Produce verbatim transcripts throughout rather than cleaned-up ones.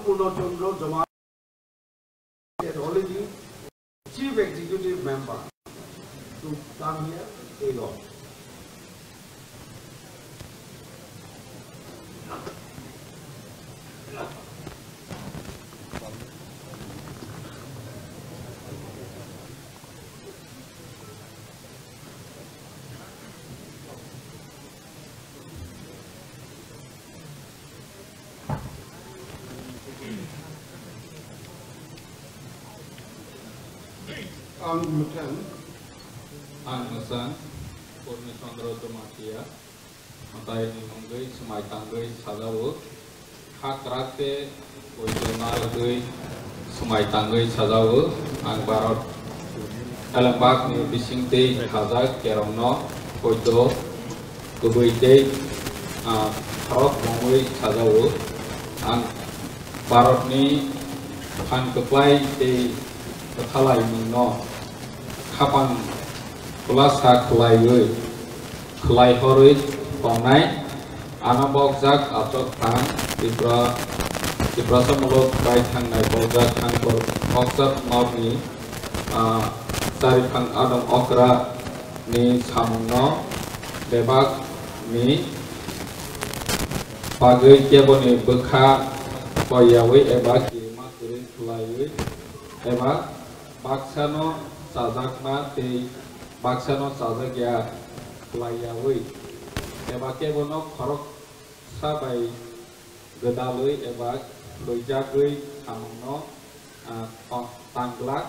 Purno Chandra Jamatia, already Chief Executive Member, to come here alone. Ang mwchang. Ang mwchang. Purno Chandra Jamatia. Mwtai ni mungwi swmai tangwi sajao. Kha kwrak tei poito narwgwi swmai tangwi sajao. Ang Bharat elembak ni bising tei khajak kerongno poito kubui tei, ah, khorok mungwi sajao. Ang Bharat ni phan kwplai tei kwthalai mungno khapang khulasa khwlaiwi, khwlai horwi tongnai. Ano bokjak achok thang Tripura, Tiprasa muluk bai thangnai bokjak thang kor-, bokjak nokni, ah, chariphang adong okra ni samungno bebak ni bagwi keboni bwkha koiyawi eba kirima kwrwi khwlaiwi eba baksano chajakma tei baksano chajakya khwlaiyawi eba kebono khoroksa bai gwdalwi eba khwlwijagwi samungno, ah, tong-, tangglak.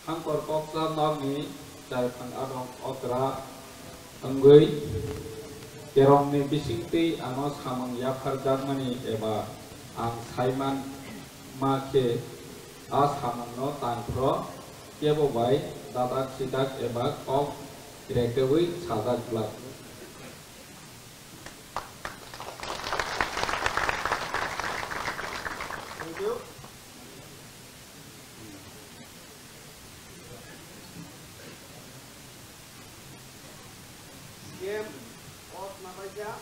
Hangkor koksa nokni chariphang adong okra wngwi kerongni bisingtwi ano samung yapharjakmani eba ang saiman ma khe a samungno tangphro kebo bai dadak sidak eba kok rekewi sajak glak. Thank you. C M oath nabaija,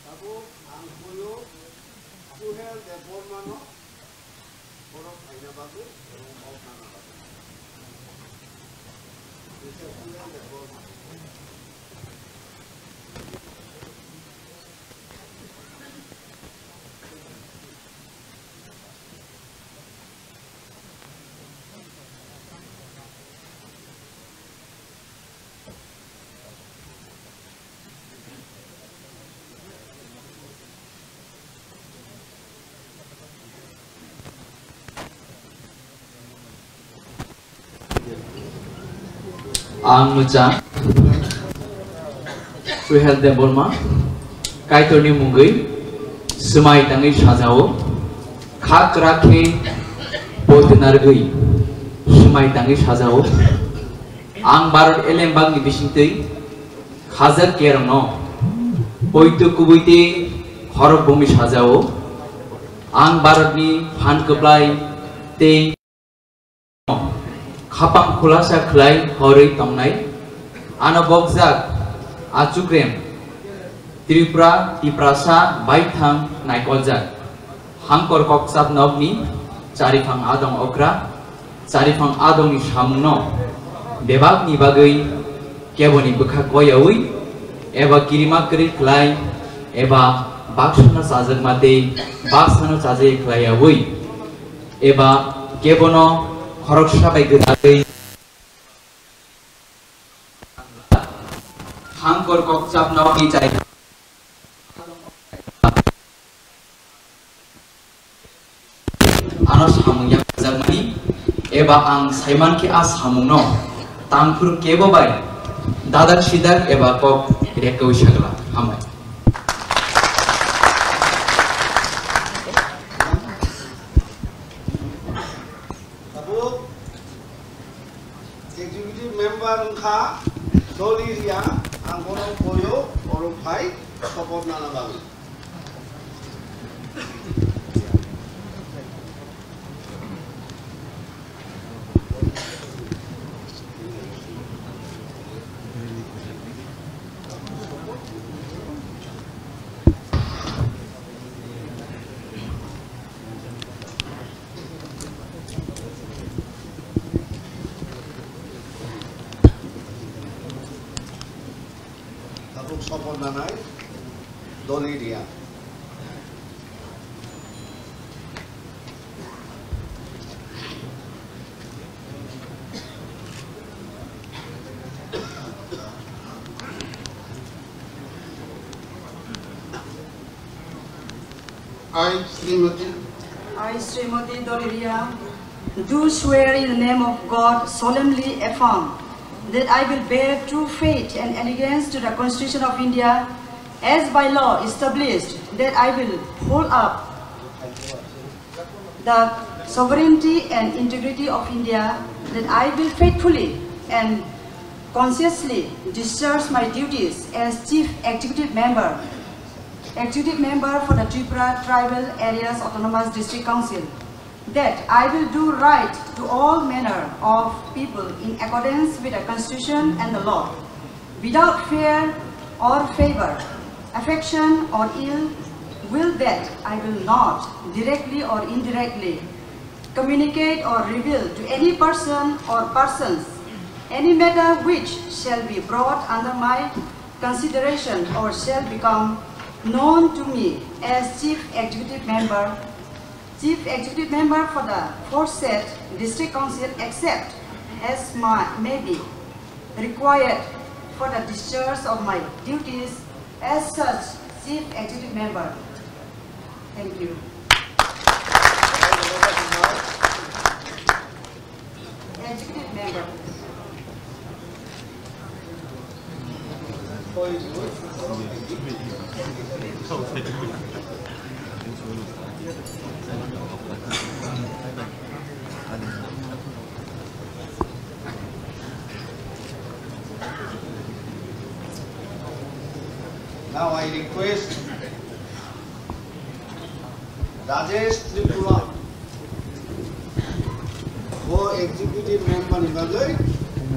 tabuk ang koyo Suhel Debbarmano borok khaina bagwi oath nana bagwi. Mister Suhel Debbarma. Ang mwchang Suhel Debbarma, Kaitorni mungwi swmai tangwi sajao, kha kwrak khe poito narwgwi swmai tangwi sajao. Ang Bharat elembakni bisingtwi khajak kerongno poito kubui tei khorok bumwi sajao. Ang Bharatni phan kwplai tei khapang khulasa khlai horwi tongnai. Ano bokjak achukrem Tripura Tiprasa baithang naikoljak. Hangkor kokchap nokni chariphang adong okra, chariphang adongni samungno bebakni bagwi keboni bwkha koiyawi eba kirima kwrwi khlai eba baksano chajakma tei baksano chajai khlaiyawi eba kebono khoroksa bai gwdalwi hangkor kokchap nokni chai ano samung yapharjakmani eba ang saimankhe a samungno tangphuru kebo bai dadak sidak eba kok rekwi sagla. Hambai. Tabuk executive member wngkha Doli Riya, ang bono boyo oro phai support nana bagwi. Sopor nanai, Doli Riang. I, Srimati. I, Srimati Doli Riang, do swear in the name of God, solemnly affirm that I will bear true faith and allegiance to the Constitution of India as by law established, that I will hold up the sovereignty and integrity of India, that I will faithfully and conscientiously discharge my duties as Chief Executive Member, Executive Member for the Tripura Tribal Areas Autonomous District Council, that I will do right to all manner of people in accordance with the Constitution and the law, without fear or favor, affection or ill will, that I will not directly or indirectly communicate or reveal to any person or persons any matter which shall be brought under my consideration or shall become known to me as Chief Executive Member, Chief Executive Member for the aforesaid District Council, except as my, may be required for the discharge of my duties as such Chief Executive Member. Thank you. Executive Member. Now I request Rajesh Tripura, bo executive member ni bagwi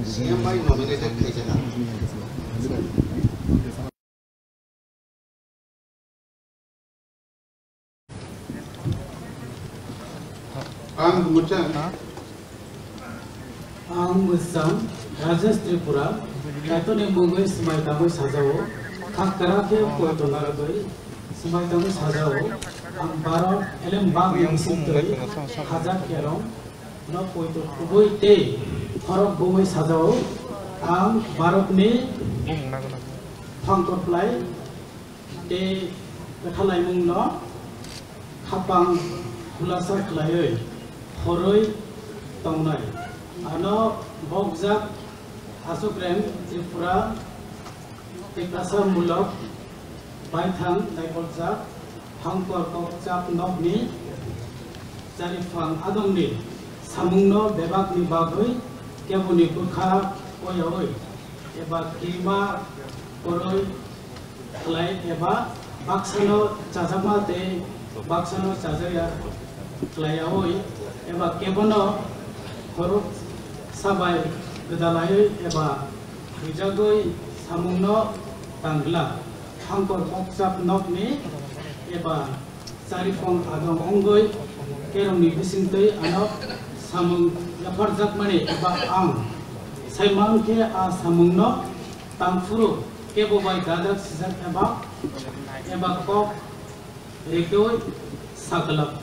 C M bai nominated khaijak. Ang mwchang. Ang mwchang Rajesh Tripura, Kaitorni mungwi swmai tangwi sajao, kha kwrak khe poito narwgwi swmai tangwi sajao. Ang Bharat elem bagwi bisingtwi hajak kerong no poito kubui tei khorok bumui sajao. Ang Bharatni thangkor phlai tei kwthalaimungno khapang khulasa khlaiwi horwi tongnai. Ano bokjak Achukrem Tripura Tiprasa mulok baithang naikolchak Thangkor kokchap nokni chariphang adongni samungno bebakni bagwi keboni bwkha koyaui eba kima koroi khlai eba baksano chajakma tei baksano chajakya khlaiyaui eba kebono khorok sabai gwdalaiwi eba thwijagwi samungno tangla. Thangkor kokchap nokni eba chariphang adong wngwi kerongni bisingtwi ano samung yapharjakmani eba ang sai mankhe a samungno tangphuru kebo bai dajak sijak eba, eba kok rikwi saklak.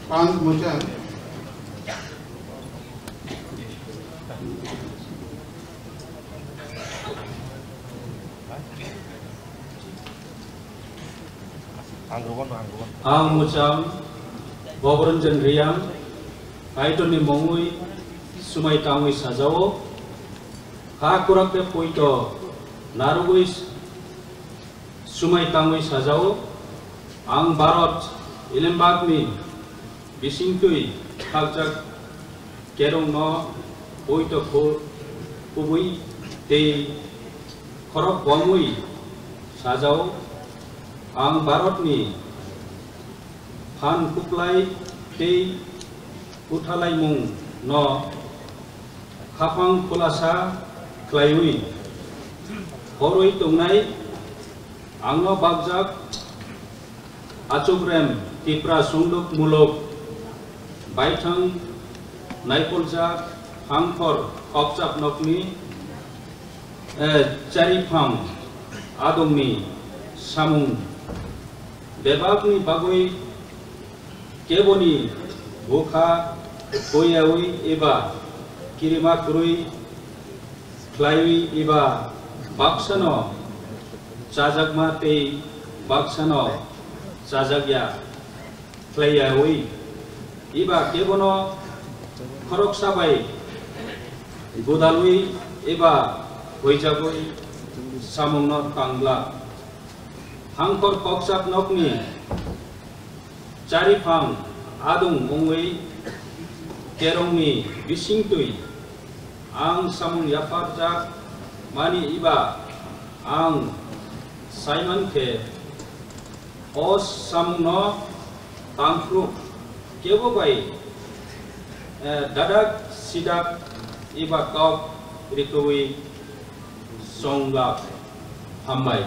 Ang mwchang. Ang mwchang Bobronjon Riang, Kaitorni mungwi swmai tangwi sajao, kha kwrak khe poito narwgwi swmai tangwi sajao, ang Bharat elembakni bisingtwi khaljak kerongno poito khu-, kubui tei khorok bomwi sajao. Ang Bharatni phan kuplai tei kuthalaimungno khapang khulasa khlaiwi horwi tongnai. Angno bakjak achukrem Tipra sunduk muluk baithang naikoljak hangkhor kokchap nokni, eh, chariphang adongni samung bebakni bagwi keboni bukha koiyawi eba kirima kwrwi khlaiwi eba baksano chajakma tei baksano chajakya khlaiyawi eba kebono khoroksa bai godalwi eba huijagwi samungno tangla. Hangkhor kokchap nokni chariphang adung wngwi kerongni bisingtwi ang samung yapharjak mani eba ang saiman khe o samungno tangphru kebo bai, eh, dadak sidak eba kok rikwi chonglak. Hambai.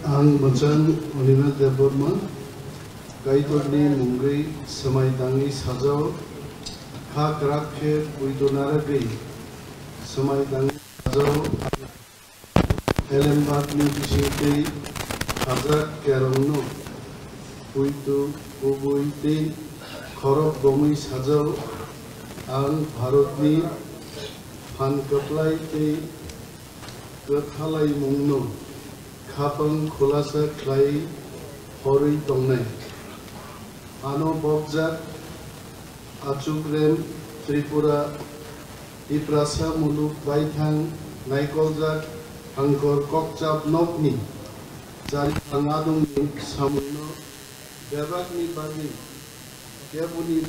Ang mwchang Anina Debbarma, Kaitorni mungwi swmai tangwi sajao, kha kwrak khe poito narwgwi swmai tangwi sajao, Elembakni bisingtwi khajak kerongno poito kubui tei khorok bomwi sajao, ang Bharatni phan kwplai tei kwthalaimungno khapang khulasa khlai horwi tongnai. Ano bokjak achukrem Tripura, Tiprasa muluk baithang naikoljak hangkhor kokchap nokni chariphang adongni samungno bebakni bagwi keboni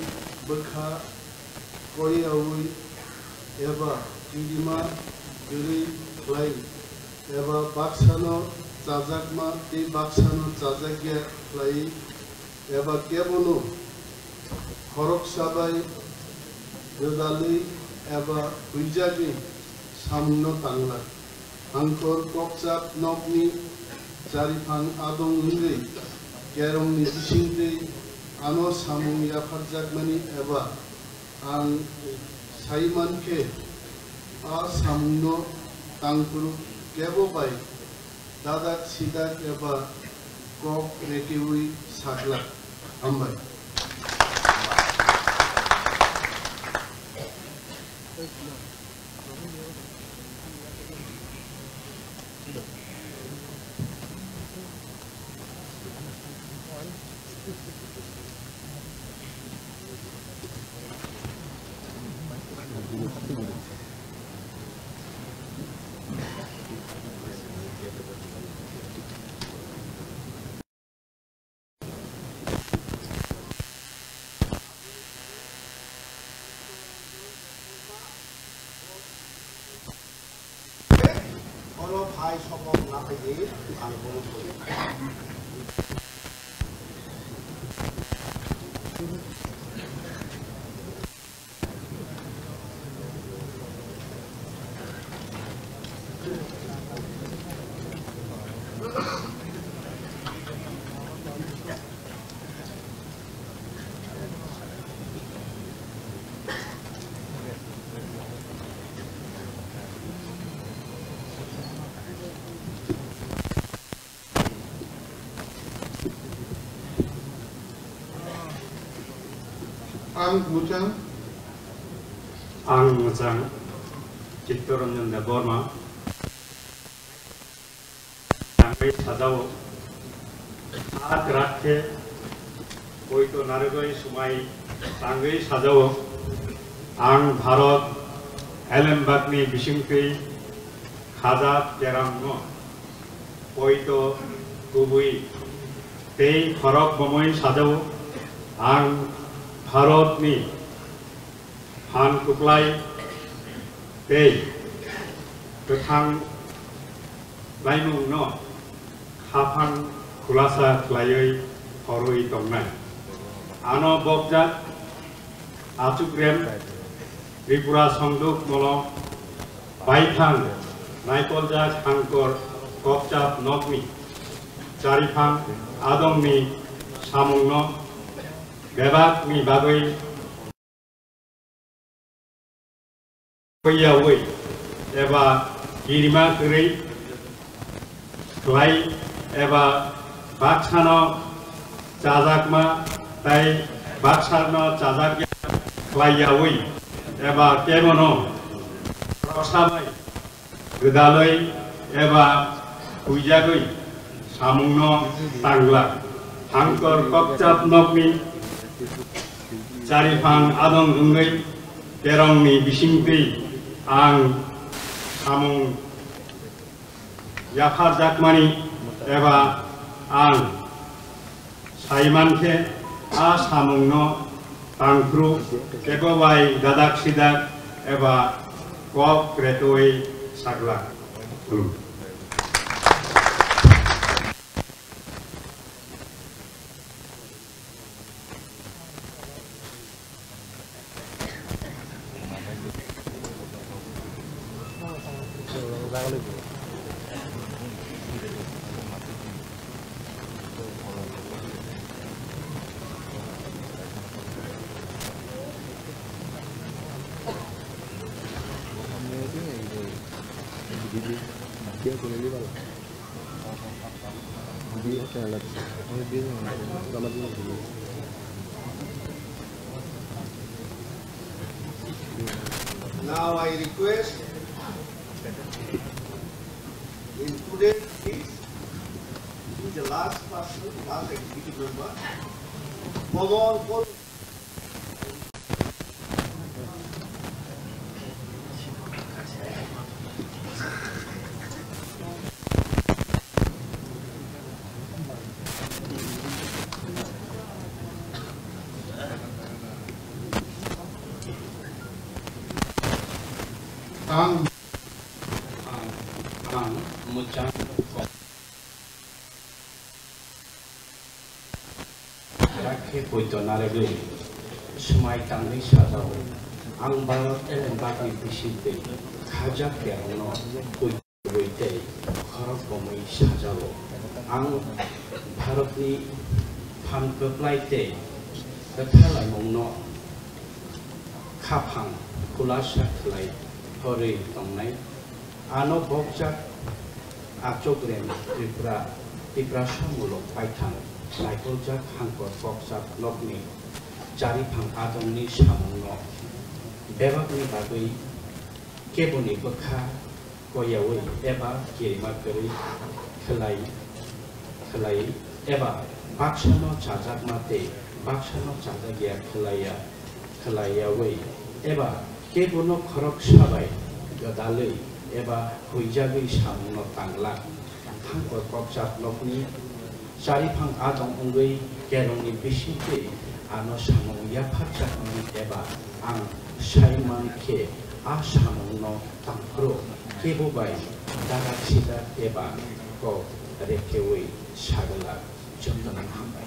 bwkha koiyaui eba kirima kwrwi khlai eba baksano chajakma tei baksano chajakya khlai eba kebono khoroksa bai gwdalwi eba huijagwi samungno tangla. Hangkhor kokchap nokni chariphang adong wngwi kerongni bisingtwi ano samung yapharjakmani eba ang saiman khe a samungno tangphuru kebo bai dadak sidak eba kok rekeui saglak. Hambai. Oro phai sokok naphai di, ang bono sori. Ang mwchang. Ang mwchang Chittaranjan Debbarma. Tangwi sajao. A kwrak khe poito narwgwi swmai tangwi sajao. Ang Bharat elembakni bisingtwi khajak keramno poito kubui Tei khorok bomwi sajao, ang Bharatni phan kwplai tei kwthang laimungno khaphang khulasa khlaiwi horwi tongnai. Ano bokjak Achukrem Tripura Songduk Molo baithang naikoljak hangkor kokchap nokni chariphang adongni samungno bebakni bagwi koiyawi eba kirima kwrwi khlai eba baksano chajakma tei baksano chajakya khlaiyawi eba kebono khoroksa bai gwdalwi eba huijagwi samungno tangla. Hangkor kokchap nokni chariphang adong wngwi kerongni bisingtwi ang samung yapharjakmani eba ang saimankhe a samungno tangphru kebo bai dadak sidak eba kok kretwi sagla. Now I request in today's speech, who is the last person, last executive member, Komol Kol- Ang, ang, ang mwchang kok. Rakhe poito narwgwi swmai tangwi sajao. Ang Bharat elembakni bisingtwi khajak kerongno poito bai tei khorok bomwi sajao. Ang Bharatni phan kwplai tei kwthalaimungno khaphang khulasa khlai horwi tongnai. Ano bokjak Achukrem Tripura, Tiprasa muluk baithang naikoljak hangkor kokchap nokni chariphang adongni samungno bebakni bagwi keboni bwkha koiyaui eba kirima kwrwi khlai, khlai eba baksano chajakma tei baksano chajakya khlaiya, khlaiyaui eba kebono khoroksa bai gwdalwi eba huijagwi samungno tangla. Hangkor kokchap nokni chariphang adong wngwi kerongni bisingtwi ano samung yapharjakmani eba ang saiman khe a samungno tangphuru kebo bai darak sidak eba kok rekheui sagwlak. Jotono hambai.